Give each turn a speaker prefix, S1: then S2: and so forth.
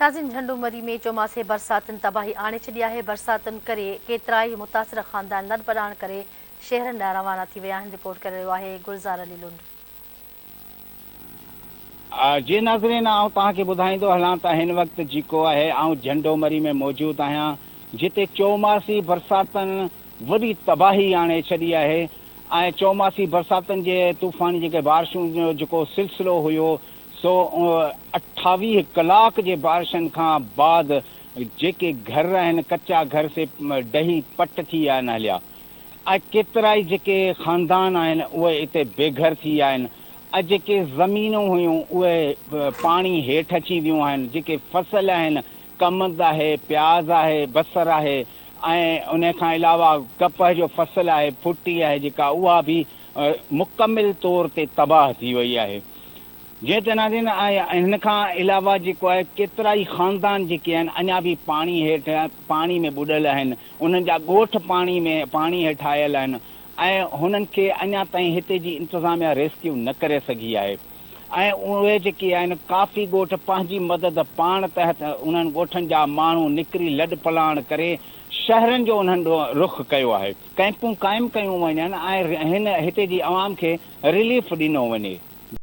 S1: ناظرين جهنڊو مري ۾ چوماسي برساتن تباهي آڻي ڇڏي آهي، برساتن ڪري ڪيترائي متاثر خاندان لڏپلاڻ ڪري شهرن ڏانهن روانا ٿي ويا آهن، رپورٽ ڪري رهيو آهي گلزار علي لنڊ.
S2: جي ناظرين آئون توهان کي ٻڌائيندو هلان ته هن وقت جيڪو آهي آئون جهنڊو مري ۾ موجود آهيان جتي چوماسي برساتن وڏي تباهي آڻي ڇڏي آهي ۽ چوماسي برساتن جي طوفاني جيڪي بارشون جو جيڪو سلسلو هيو سو 28 ڪلاڪ جي بارشن کان بعد جيڪي گهر آهن ڪچا گهر سي ڊهي پٽ ٿي ويا آهن هليا ۽ ڪيترائي جيڪي خاندان آهن اهي اتي بي گهر ٿي ويا آهن ۽ جيڪي زمينون هيون اهي پاڻي هيٺ اچي ويون آهن جيڪي فصل آهن ڪمند آهي پياز آهي بصر آهي ۽ ان کان علاوه ڪپهه جو فصل آهي، ڦٽي آهي جيڪا اها به مڪمل طور تي تباهه ٿي وئي آهي. جيئن ته ناظرين هن کان علاوه جيڪو آهي ڪيترائي خاندان جيڪي آهن اڃا به پاڻي هيٺ پاڻي ۾ ٻڏل آهن، انهن جا ڳوٺ پاڻي ۾ پاڻي هيٺ آيل آهن ۽ هنن کي اڃا تائين هتي جي انتظاميا ريسڪيو نه ڪري سگهي آهي. ۽ اهي جيڪي آهن ڪافي ڳوٺ پنهنجي مدد پاڻ تحت انهن ڳوٺن جا ماڻهو نڪري لڏپلاڻ ڪري شهرن جو انهن ڏانهن رخ ڪيو آهي. ڪئمپون قائم ڪيون وڃن ۽ هن هتي جي عوام کي رليف ڏنو وڃي.